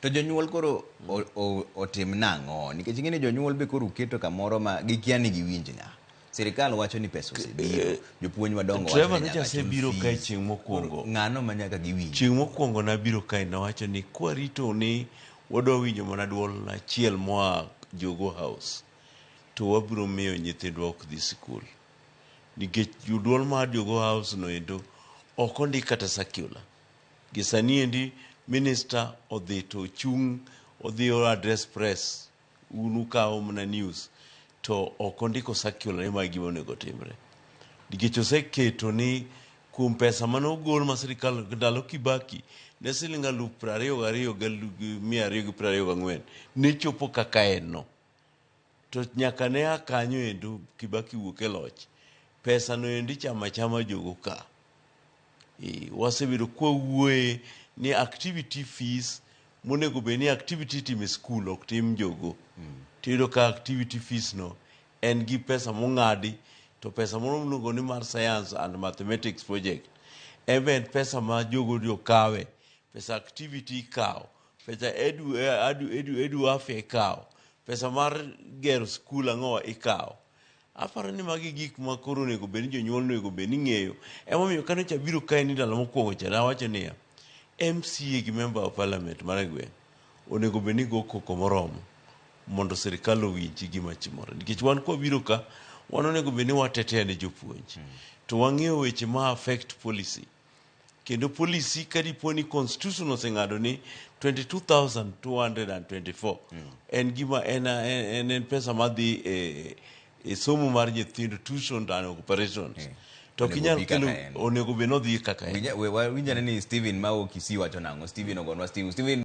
To jonyuol koro otim nang'o? Nikech ing'e ni jonyuol be koro uketo kamoro ma gikia ni giwinj ng'a. Sirikal wacho ni pesa osebiro, jopuonj madongo wacho Trevor ni nyocha nyaka chul asebiro kae fees. chieng' mokwongo. Ng'ano ma nyaka giwinj? Chieng' mokwongo nabiro kae nawacho ni kwarito ni wadwa winjo mana duol achiel moa Jogoo House to wabiro miyo nyithindwa ok dhi sikul. Nikech duol mar Jogoo House no endo ok ondik kata circular. Gi sani endi minister odhi to ochung' odhi o address press un ukawo mana news to ok ondiko circular ni mae gima onego timre. Nikech oseketo ni kuom pesa mane ogol ma sirikal ndalo Kibaki ne siling aluf prariyo gariyo gi mia ariyo gi prariyo gang'wen ne chopo kaka en no. To nyaka ne a kanyo endo Kibaki wuok e loch, pesa no endi chama chama jogo ka. Wasebedo kwawuoye ni activity fees monego bed ni activity itimo e skul ok tim jogo. Tiyudo ka activity fees no en gi pesa mong'adi to pesa moro miluongo ni mar science and mathematics project en be en pesa ma jogo kawe pesa activity ikawo pesa edu, edu, edu, edu afya ikawo pesa mar gero skul ang'owa ikawo aparo ni magi gik ma koro onego bed ni jonyuol onego bed ni ng'eyo emomiyo kane abiro kae ni ndalo mokwongo cha nawacho niya MCA gi member of parliament mar e gweng' onego bed ni go koko moromo mondo sirikal owinji gima timore nikech wan kwabiro ka wan onego bed ni watetea ne jopuonj to wang'eyo weche ma affect policy kendo policy ka dipo ni constitution oseng'ado ni 22,224 en gima en pesa madhi e somo mar nyithindo, tuition and operations, to ok Onego inyal obi kaka kelo en. Onego bed nodhi kaka en. Winjane ni Steven ma Kisii wacho nang'o? Steven ogonwa Steven. Steven.